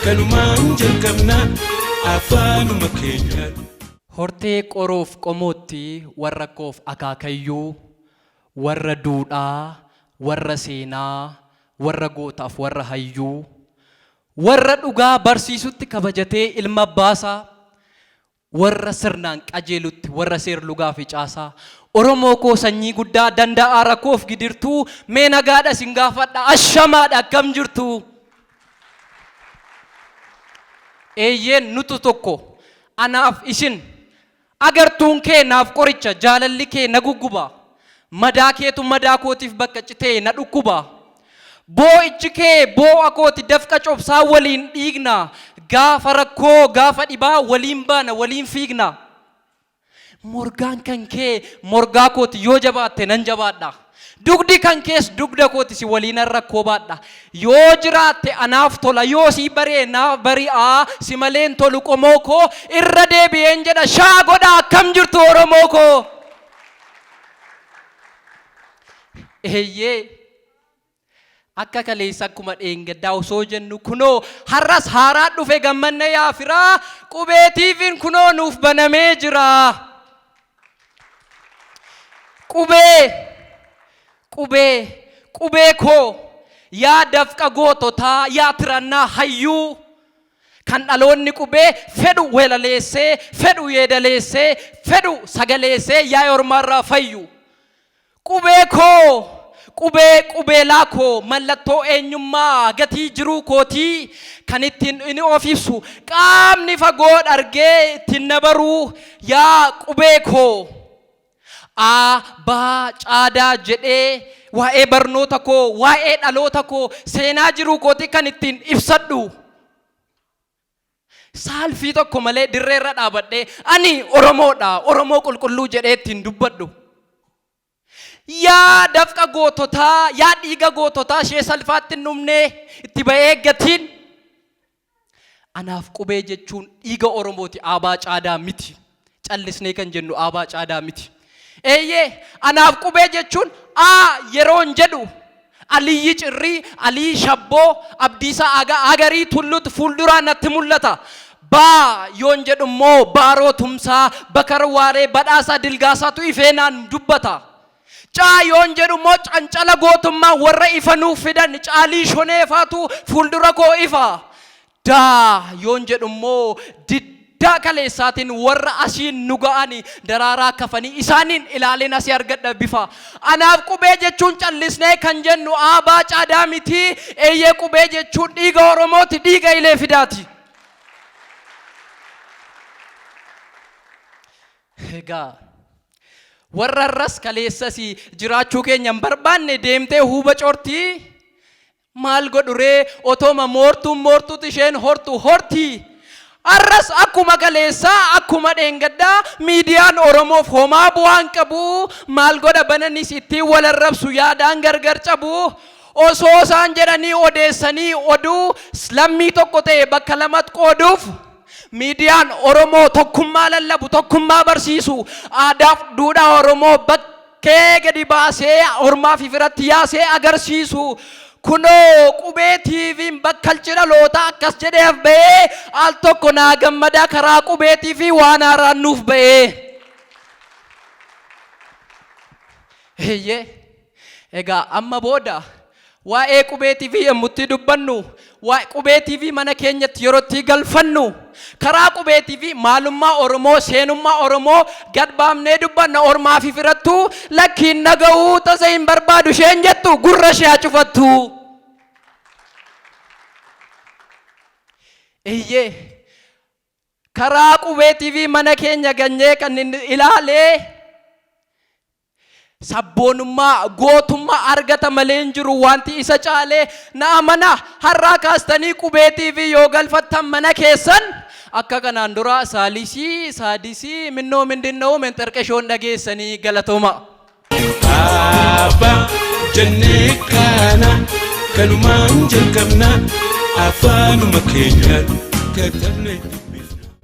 Kanumaan jalqabna afaanuma keenyaan. Hortee qoroof qomootti warra koof akaakayyuu, warra duudhaa, warra seenaa, warra gootaaf warra hayyuu, warra dhugaa barsiisutti kabajatee ilma abbaasaa, warra sirnaan qajeelutti warra seer-lugaa fi caasaa, Oromoo koo sanyii guddaa danda'aa rakkoof gidirtuu, mee nagaadha isin gaafadha ashamaadha akkam jirtu? Eeyyeen nutu tokko anaaf isin agartuun kee naaf qoricha jaalalli kee na gugguba madaa keetu madaa kootiif bakka citee na dhukkuba boo'ichi kee boo'a kooti dafqa cobsaa waliin dhiigna gaafa rakkoo gaafa dhibaa waliin baana waliin fiigna. Morgaan kan kee morgaa kooti yoo jabaatte nan jabaadha. Dugdi kan kees dugda kooti si waliinan rakkoo baadha. Yoo jiraatte anaaf tola yoo sii baree naaf bari'aa si maleen tolu qomoo koo irra deebi'een jedha shaa godha akkam jirtu Oromoo koo. Eeyyee. Akka kaleessa akkuma dheengaddaa osoo jennu kunoo har'as haaraa dhufe gammanne yaa firaa Qubee TV'n kunoo nuuf banamee jira. Qubee qubee qubee koo yaa dafqa goototaa yaa tirannaa hayyuu kan dhaloonni qubee fedhu weelaleessee fedhu yeedaleessee fedhu sagaleessee yaa ormaarraa fayyu. Qubee koo, qubee qubeelaa koo, mallattoo eenyummaa gatii jiruu kootii kan ittiin inni of ibsu, qaamni fagoo dhargee ittiin na baruu, yaa qubee koo. A, B, C, D jedhee waa'ee barnoota koo, waa'ee dhaloota koo, seenaa jiruu kootii kan ittiin ibsadhu. Saalfii tokko malee dirree irra dhaabadhee ani Oromoodha, Oromoo qulqulluu jedhee ittiin dubbadhu. Yaa dafqa goototaa, yaa dhiiga goototaa ishee salphaatti hin dhumne itti ba'ee gatiin. Anaaf qubee jechuun dhiiga Oromooti, aabaa caadaa miti. Callisnee kan jennu aabaa caadaa miti. Eeyyee, anaaf qubee jechuun A yeroon jedhu Aliyyi Cirrii, Alii Shabboo, Abdiisaa Aagaa, Agarii Tulluutu fuulduraan natti mul'ata. Ba yoon jedhu immoo Baaroo Tumsaa, Bakar Waaree, Badhaasaa Dilgaasaatu ifee naan dubbata. Caa yoon jedhu immoo cancala gootummaa warra ifa nuuf fidan Caalii Shoneefaatu fuuldura koo ifa. Daa yoon jedhu immoo diddaa kaleessaatiin warra asiin nu ga'ani daraaraa kafanii isaaniin ilaaleen asii argadha bifa. Anaaf qubee jechuun callisnee kan jennu aabaa caadaa miti, eeyyee qubee jechuun dhiiga Oromooti, dhiiga ilee fidaati. Egaa warra irras kaleessas jiraachuu keenya hin barbaanne deemtee huuba cortii Maal godhu ree otooma moortuun moortuutu isheen hortu horti. Har'as akkuma kaleessaa akkuma dheengaddaa miidiyaan Oromoof homaa bu'aa hin qabu. Maal godha bananis ittiin wal arrabsu yaadaan gargar cabu. Osoo isaan jedhanii odeessanii oduu lammii tokko ta'e bakka lamat qooduuf miidiyaan Oromoo tokkummaa lallabu tokkummaa barsiisu aadaaf duudhaa Oromoo bakka Kee gadi baasee ormaa fi firatti yaasee agarsiisu. Kunoo Qubee TVn bakkalchi dhalootaa akkas jedhee af ba'ee al tokko naa gammadaa karaa Qubee TV waan haaraan nuuf ba'ee. Eeyyee. Egaa amma booda Waa'ee Qubee TV yommutti dubbannu, waa'ee Qubee TV mana keenyatti yeroo itti galfannu, karaa Qubee TV maalummaa Oromoo, seenummaa Oromoo gad baafnee dubbanna ormaa fi firattuu lakki hin dhaga'uu tasa hin barbaadu isheen jettu gurra ishee haa cufattu. Eeyyee karaa Qubee TV mana keenya ganyee kan inni ilaalee Sabboonummaa, gootummaa argata malee hin jiru wanti isa caalee na amana har'aa kaastanii Qubee TV yoo galfattan mana keessan akka kanaan dura saalisii, saadisii, minnoo mindinnoo menxerqeshoon dhageessanii galatooma. Abbaa jennee kaana kanumaan jalqabna afaanuma keenyaan katabne.